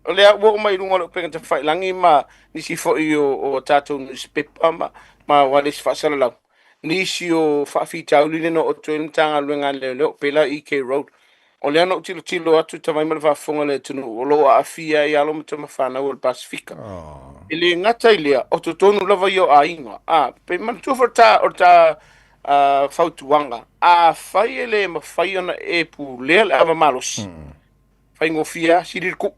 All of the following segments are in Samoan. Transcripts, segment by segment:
O lea ua oo mai i luga o le upega tafailagi ma nisi foi o tatou newspaper ma ualesi faasalalau, nisi o faafitauli lea na oo atu ai le Matagaluega a Leoleo, pei la EK Road. O lea na ou tilotilo atu tavai ma le faafofoga a le atunuu, o lo o aafia ai alo ma tamafanau o le Pasefika. E le gata i lea, o totonu lava ia o aiga. Pe manatua foi o le ta fautuaga, afai e le mafai ona e pulea le ava malosi, faigofie lava, sili le tuu.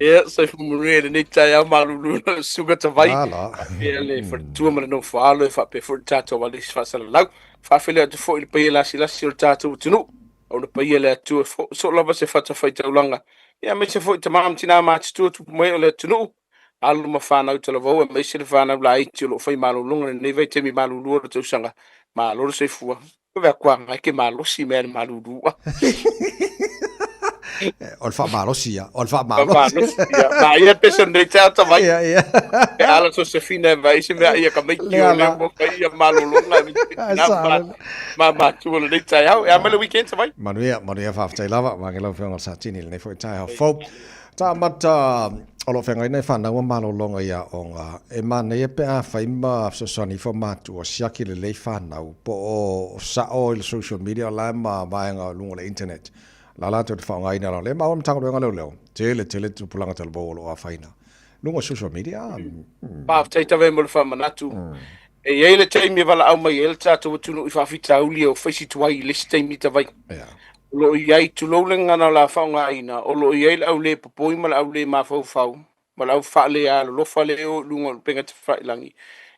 Ia, soifua manuia i lenei taeao malulu na susuga Tavai. Faapea le faletua ma le nofo alo, e faapea foi le tatou alisi faasalalau. Faafeiloai atu foi i le paia lasilasi o le tatou atunuu. Auna paia le Atua so lava se fatafaitaulaga. Ia, aemaise foi tama ma tina matutua tupu mai o le atunuu, alo ma fanau talavou, aemaise le fanau laiti o lo o fai malologa i lenei vaitaimi malulu o le tausaga. Malo le soifua. Ove atu ke malosi mea le malulu. O le faamalosi ia, o le faamalosi. Ia, ma ia pese nei te ata vai. Ia, ia. E ala Sosefina e vai se mea ia ka mai ki o le mo kai ia malologa e ma matua lenei taeao. E a mai le weekend sa vai. Manuia, manuia, faafetai lava. Mange lau Afioga i le Satini i lenei foi taeao fou. Taamata o lo o feagai nai fanau a malologa i aoga, e manaia pe afai ma fesoasoani ifo matua siaki lelei fanau po o sao i le social media o la e ma vaega o luga o le internet la latou te faaaogaina la le maua Matagaluega Leoleo tele tele tupulaga talavou o lo o afaina luga o social media. Faafetai tave mo le faamanatu. E i ai le taimi e valaau mai ai le tatou atunuu i faafitauli o faisi tuai i le isi taimi tavai. O lo o i ai, tulou le gagana o le a faaaogaina, o lo o i ai le au le popoi ma le au le mafaufau ma le au faalealolofa lea e o i luga o le upega tafailagi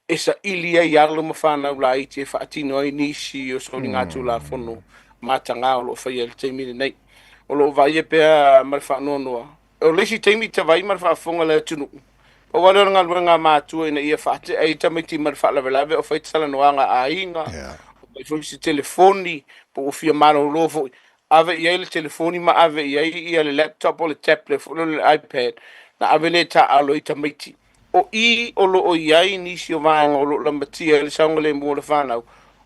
e saili ai alo ma fanau laiti e faatino ai nisi o soligatulafono mataga o lo o faia i le taimi lenei. O lo o vaaia pea ma le faanoanoa. O le isi taimi tavai ma le faafofoga a le atunuu, pau lava lea o le galuega a matua ina ia faatea ai tamaiti ma le faalavelave o fai talanoaga a aiga, o fai foi se telefoni, po ua fia malolo foi, ave i ai le telefoni ma ave i ai ia le laptop o le tablet foi lea o le iPad, na ave lea e taaalo ai tamaiti. O i o lo o i ai nisi o vaega o lo o lamatia ai le saogalemu o le fanau,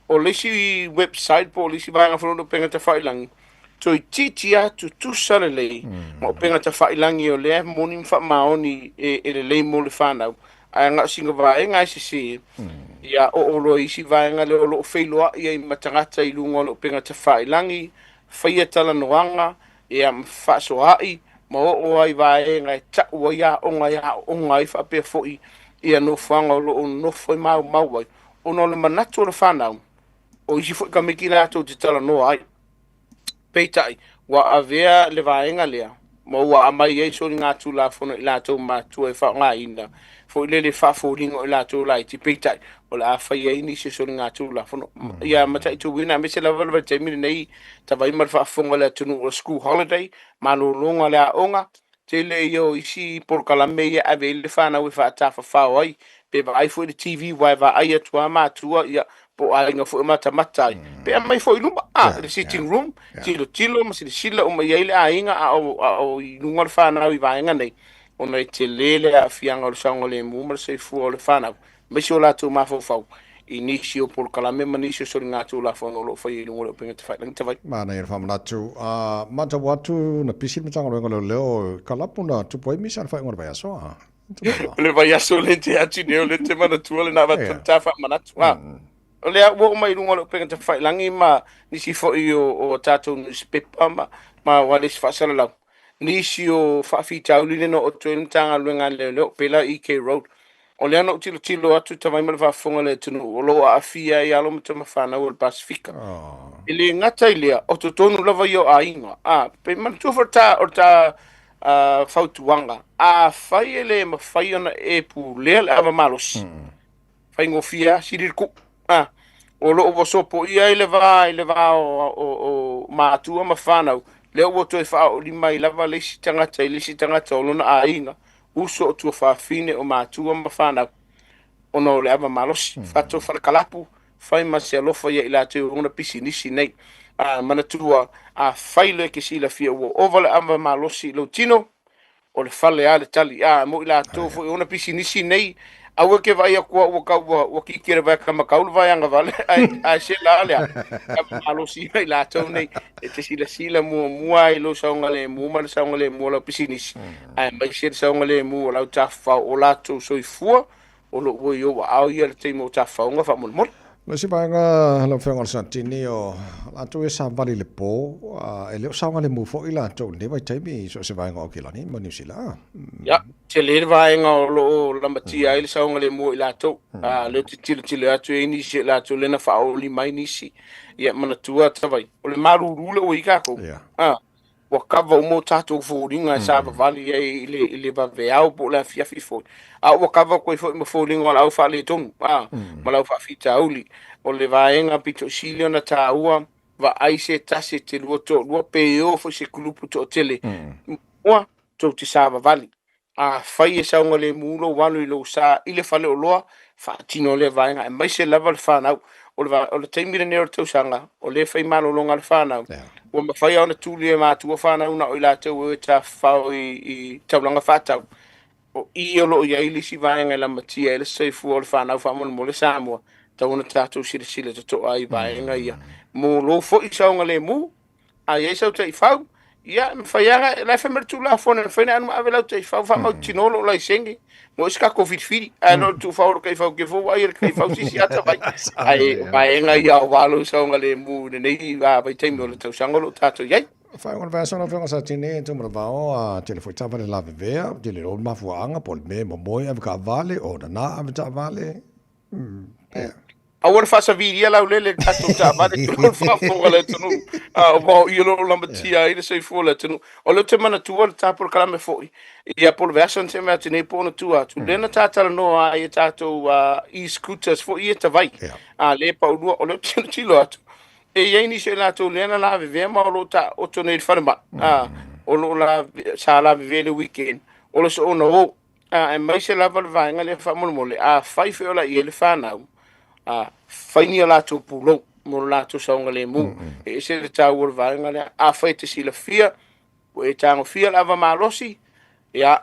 o le isi website po o le isi vaega foi lea o upega tafailagi, toeitiiti lava tutusa lelei ma upega tafailagi o lea e moni ma faamaoni e lelei mo le fanau, ae na o sina vaega e sese, ia oo loa i isi vaega lea o lo o feiloai ai ma tagata i luga o le upega tafailagi, faia talanoaga, ia ma fefaasoaai, ma oo ai vaega e tau ai aoga e aooga ai faapea foi ia nofoaga o lo o nofo e maumau ai, ona o le manatu o le fanau, o isi foi tamaiti latou te talanoa ai. Peitai, ua avea le vaega lea, ma ua aumai ai soligatulafono i latou matua e faaaogaina, foi lele faafoliga o i latou laiti, peitai, o le a fai ai nisi o soligatulafono. Ia mataituina, aemaise lava le vaitaimi lenei, tavai ma le faafofoga a le atunuu o le school holiday, malologa o le aoga, tele ia o isi polokalame ia e ave ai le fanau e faatafafao ai, pe vaai foi le TV, aua e vaai atu lava matua, ia, po o aiga foi o matamata ai, pe aumai foi i luma, le sitting room, tilotilo ma silasila uma i ai le aiga a o i luga o le fanau i vaega nei, ona e tele le aafiaga o le saogalemu ma le soifua o le fanau, aemaise o latou mafaufau i nisi o polokalame ma nisi o soligatulafono o lo o faia i luga o le upega tafailagi tavai. Manaia le faamanatu. A matau atu na pisi le Matagaluega o Leoleo i kalapu na tupu ai misa i le faaiuga o le vaiaso a? O le vaiaso lea te atu nei, o lea te manatua le na avatu le ta faamanatu. O lea ua oo mai i luga o le upega tafailagi ma nisi foi o tatou newspaper ma ualesi faasalalau, nisi o faafitauli lea na oo atu ai le Matagaluega a Leoleo, pei la EK Road. O lea na ou tilotilo atu tavai ma le faafofoga a le atunuu, o lo o aafia ai alo ma tamafanau o le Pasefika. E le gata i lea, o totonu lava ia o aiga. Pe manatua foi o le ta fautuaga, afai e le mafai ona e pulea le ava malosi, faigofie lava, sili le tuu. O lo o ua sopoia ai le va i le va o matua ma fanau, lea ua toe faaoolima ai lava le isi tagata i le isi tagata o lona aiga, uso o tuafafine o matua ma fanau, ona o le ava malosi. Fato falekalapu, fai ma se alofa ia i latou i ona pisinisi nei. Manatua, afai loa e te silafia ua ova le ava malosi i lou tino, o le fale lava le tali. Mo i latou foi ona pisinisi nei, Aua e te vaai atu au ua tau ua, ua kiki le vae kamakau le vae agavale, ae, ae se la lea. Ava malosi ai latou nei e te silasila muamua ai i lou saogalemu ma le saogalemu o lau pisinisi, aemaise le saogalemu o lau tafafao, o latou soifua o lo o ua i ou aao ia i le taimi o tafafaoga faamolemole. O le isi vaega lau Afioga o le Satini, o latou ia savali i le po, e le o saogalemu foi latou i lenei vaitaimi i so o se vaega o Aukilani ma Niu Sila. Ia, tele le vaega o lo o lamatia ai le saogalemu o i latou. A, lea ou te tilotilo atu e i ai nisi o i latou lea na faaoli mai nisi. Ia, manatua Tavai, o le malulu lea ua i ai tatou. A, ua kava uma o tatou foliga e savavali ai i le vaveao po o le afiafi foi, a ua kava atu ai foi ma foliga o le au faaletonu, a, ma le au faafitauli. O le vaega pito i sili ona taua, vaai se tasi e te lua toalua pe o foi se kulupu toatele, mua tou te savavali. Afai e saogalemu lou alu i lou sa i le faleoloa, faatino lea vaega, aemaise lava le fanau. O le, o le taimi lenei o le tausaga, o lea e fai malologa a le fanau. Ua mafai lava ona tuli e matua fanau na o i latou e o e tafafao i taulaga faatau. O i o lo o i ai le isi vaega e lamatia ai le soifua o le fanau faamolemole Samoa, tatau ona tatou silasila totoa ai i vaega ia. Mo lou foi saogalemu, A i ai sau taifau, ia, e mafai lava, la e fai mai le Tulafono, e mafai ona alu ma ave lau taifau faamautinoa lou laisene, mo isi tatou filifili. Ae le o le tuufau o le taifau te fou ai e le taifau se isi ata vai. Ae o vaega ia aua lou saogalemu i lenei vaitaimi o le tausaga o lo o tatou i ai. Faaiuga o le vaiaso lau Afioga Satini, Tumalevao, a tele foi taavale lavevea, tele loa le mafuaaga po o le mea e momoe ave taavale, o nana ave taavale. Yeah. Aua le faasavilia laulele i le tatou taavale tulou le faafofoga a le atunuu. Aua o i o lo o lamatia ai le soifua o le atunuu. O lea ou te manatua le ta polokalame foi ia po o le vaiaso na tea mai atu nei po o ona tua atu, lea na ta talanoa ai i tatou e-scooters foi ia tavai, lea e paulua. O lea ou te tilotilo atu, e i ai nisi o i latou lea na lavevea ma o lo o taoto nei i le falemai, o lo o sa lavevea i le weekend, o le soona o. Aemaise lava le vaega lea faamolemole, afai feolai ai le fanau, fai ni a latou pulou mo le latou saogalemu. E ese le taua o le vaega lea. Afai e te silafia, ua e tagofia le ava malosi, ia,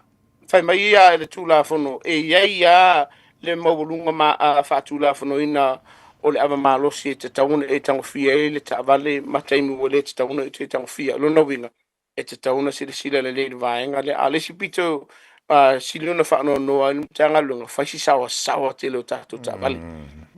fai mai ia e le Tulafono, e i ai lava le maualuga ma, faatulafonoina o le ava malosi e tatau ona e tagofia ai le taavale ma taimi ua le tatau ona e tagofia. O lona uiga, e tatau ona silasila lelei i le vaega lea. A o le isi pito sili ona faanoanoa ai le Matagaluega, fai si saoasaoa tele o tatou taavale.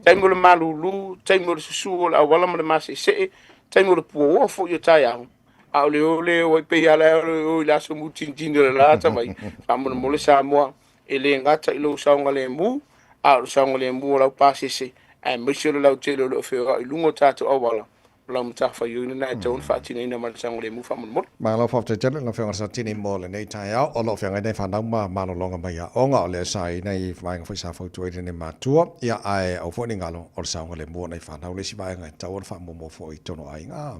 Taimi o le malulu, taimi o le susu o le auala ma le maseesee, taimi o le puaoa foi o taeao, a o le o le o ai pei lava le o i le aso mutinitini o le la tavai. Faamolemole Samoa, e le gata i lou saogalemu, a o le saogalemu o lau pasese, aemaise o le lautele o lo o feoai i luga o tatou auala. O lau matafaioi lena e tatau ona faatinoina ma le saogalemu faamolemole. Malo faafetai tele lau Afioga Satini mo lenei taeao. O lo o feagai nei fanau ma malologa mai aoga, o lea sa i ai nai vaega foi sa fautua ai lenei matua, ia ae aua foi ne i galo o le saogalemu o nai fanau le isi vaega e tatau ona faamuamua foi i totonu o aiga.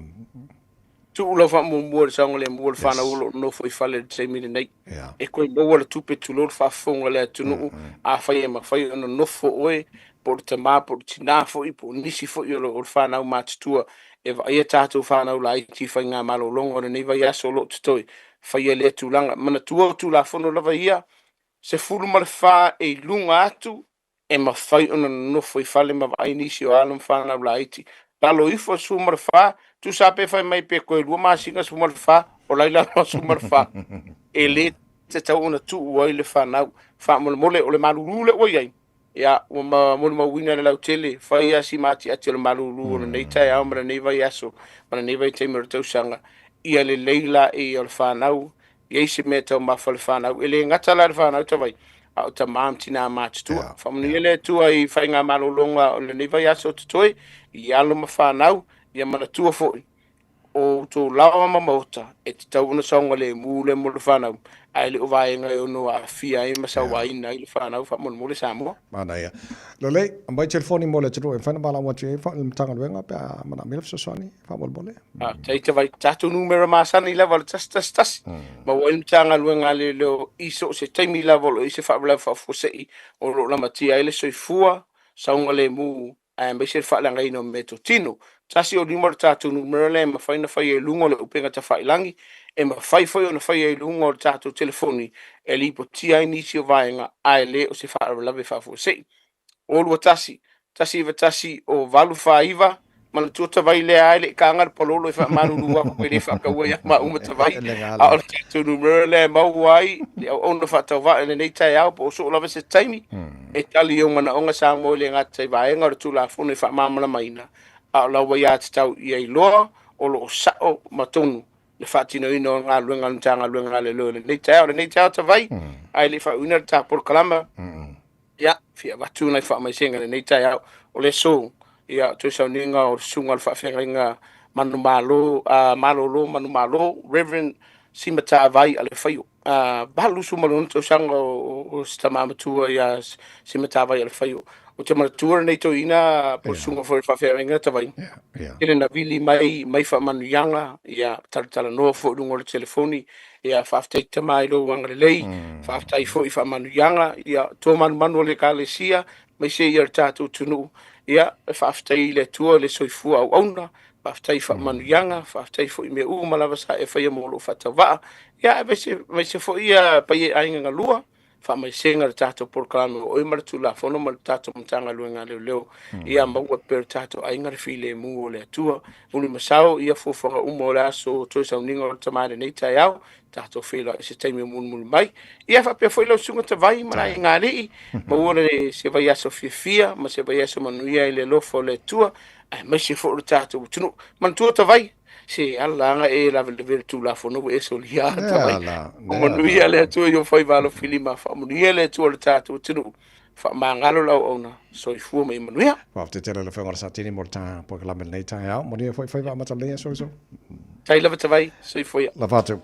Tuu lau faamuamua i le saogalemu o le fanau o lo o nofo i fale i le taimi lenei. E toe maua le tupe tulou le faafofoga a le atunuu, afai e mafai ona nofo oe po o le tama po o le tina foi po o nisi foi o le fanau matutua e vaaia tatou fanau laiti i faigamalologa o lenei vaiaso o lo o totoe, faia lea tulaga. Manatua o Tulafono lava ia, 14 e i luga atu e mafai ona nonofo i fale ma vaai nisi o alo ma fanau laiti. Lalo ifo 14, tusa pe fai mai pe toe 2 masina 14, o la i lalo o 14. E le tatau ona tuu ai le fanau. Faamolemole, o le malulu lea ua i ai, ia, ua molimauina le lautele, fai lava si maatiati o le malulu o lenei taeao ma lenei vaiaso ma lenei vaitaimi o le tausaga, ia lelei laei o le fanau, i ai se mea e taumafa le fanau. E le gata la le fanau tavai, a o tama ma tina matutua. Faamanuia le Atua i faigamalologa o lenei vaiaso o totoe, i alo ma fanau, ia manatua foi, o outou laoa ma maota, e tatau ona saogalemu lea mo le fanau, ae le o vaega e ono aafia ai ma sauaina ai le fanau faamolemole Samoa. Manaia. Lelei, aumai telefoni mo le atunuu e mafai ona valaau atu i ai le Matagaluega pe a manaomia le fesoasoani faamolemole. Faafetai Tavai. Tatou numera masani lava o le 111. Maua ai le Matagaluega a Leoleo i so o se taimi lava o lo o i ai se faalavelave faafuasei o lo o lamatia ai le soifua, saogalemu aemaise le faaleagaina o meatotino. 105 le tatou numera lea e mafai ona faia i luga o le upega tafailagi. E mafai foi ona faia i luga o le tatou telefoni e lipotia ai nisi o vaega, ae le o se faalavelave faafuasei. O 21 191 o 849 manatua tavai lea ai le ikaga le palolo e faamalulu atu e le faataua ia maua ma tavai, a o le tatou numera lea e maua ai le auauna faatauvaa i lenei taeao po o soo lava se taimi e tali i ou manaoga Samoa, e le gata i vaega o le Tulafono e faamalamalamaina, a o la ua ia tatau ia iloa o lo o sao ma tonu le faatinoina o galuega a le Matagaluega a Leoleo i lenei taeao. Lenei taeao tavai, ae le i faauiina le ta polokalama, ia, fia avatu nai faamaisega i lenei taeao. O le aso, ia, toe sauniga o le susuga o le faafeagaiga manumalo, malolo manumalo, Reverend Simatavai Alefaio. 86 tausaga o si tama matua ia Simatavai Alefaio. Ou te manatua lenei toeaina po o le susuga foi o le faafeagaiga tavai. Tele na vili mai mai faamanuiaga, ia talatalanoa foi i luga o le telefoni. Ia faafetai tama i lou agalelei, faafetai foi i faamanuiaga, ia toa manumanu o le Ekalesia, aemaise ia le tatou atunuu. Ia faafetai i le Atua le soifua auauna, faafetai i faamanuiaga, faafetai foi i mea uma lava sa e faia mo lou faatauvaa. Ia aemaise foi ia paia i aiga galua, faamaisega le tatou polokalame o oe ma le Tulafono ma le tatou Matagaluega a Leoleo. Ia maua pea le tatou aiga le filemu o le Atua. Muli ma sao ia fuafuaga uma o le aso toe sauniga o le tama i lenei taeao, tatou feiloai i se taimi o mulimuli mai. Ia faapea foi lau susuga Tavai ma le aiga alii, maua le se vaiaso fiafia ma se vaiaso manuia i le alofa o le Atua, aemaise foi o le tatou atunuu. Manatua Tavai, se ala aga e lavelave le Tulafono ua e solia Tavai. Manuia le Atua i ou faiva alofilima, faamanuia le Atua o le tatou atunuu, faamagalo le auauna, soifua ma ia manuia. Faafetai tele i le Afioga i le Satini mo le ta polokalame i lenei taeao. Manuia foi faiva amata o lenei aso. Tai lava Tavai, soifua ia. Lafo atu.